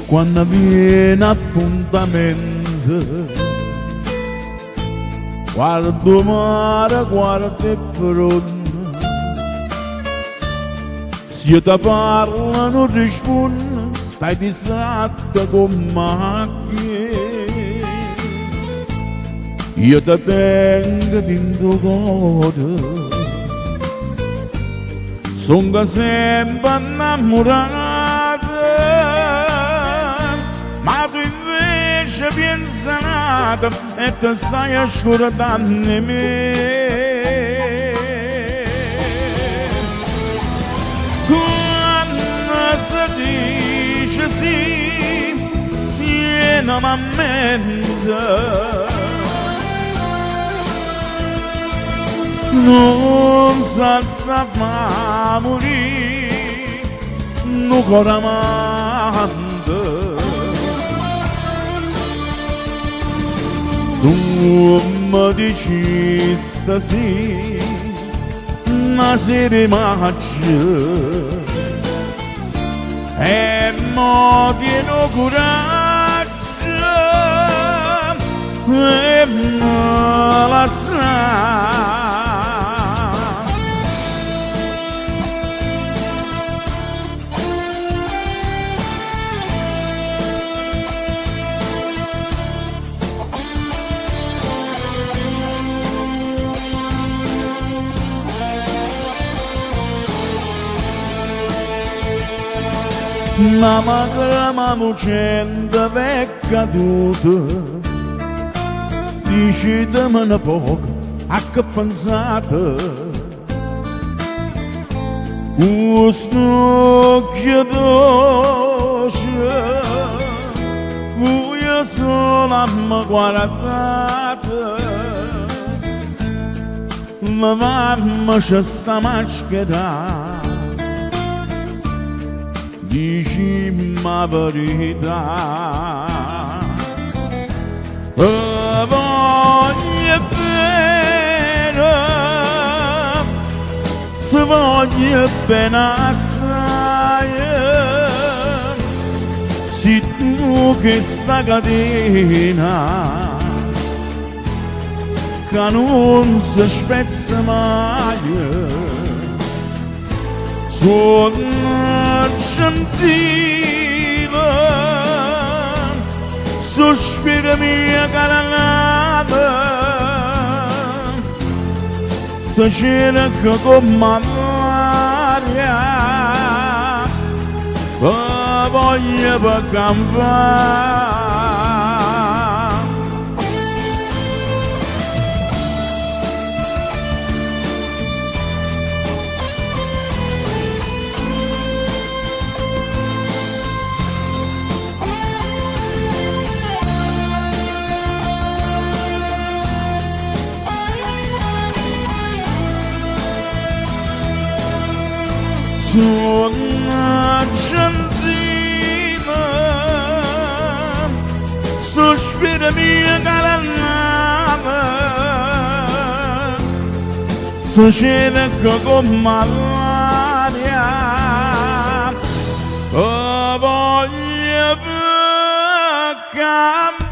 Quanno viene appuntamento Guarda 'o mare, guarda 'e ffronne Si io te parlo nun rispunne Stai distratta comm'a che Io te tengo dint' 'o core Songo sempe 'nnammurato Ma tu invece pienze a n'ato E te staje scurdanno 'e me Quanno se dice sì Tieneme a mente Nun s'adda fa murì nu core amante Tu me diciste sì na sera 'e maggio E mo tiene 'o curaggio 'e me lassà. Na lacrima lucente v'è caduta, diciteme nu poco a che pensate. Cu st'uocchie doce vuje sola me guardate, levammece sta maschera, dicimm' 'a verità. Te voglio bene, te voglio bene assaje, si tu chesta catena ca nun se spezza maje. Suonno gentile, suspiro mio cara nata, te cerco comm'a ll'aria, te voglio pe campà. Suonno gentile, suspiro mio cara nata, te cerco comm'a ll'aria, te voglio pe campà.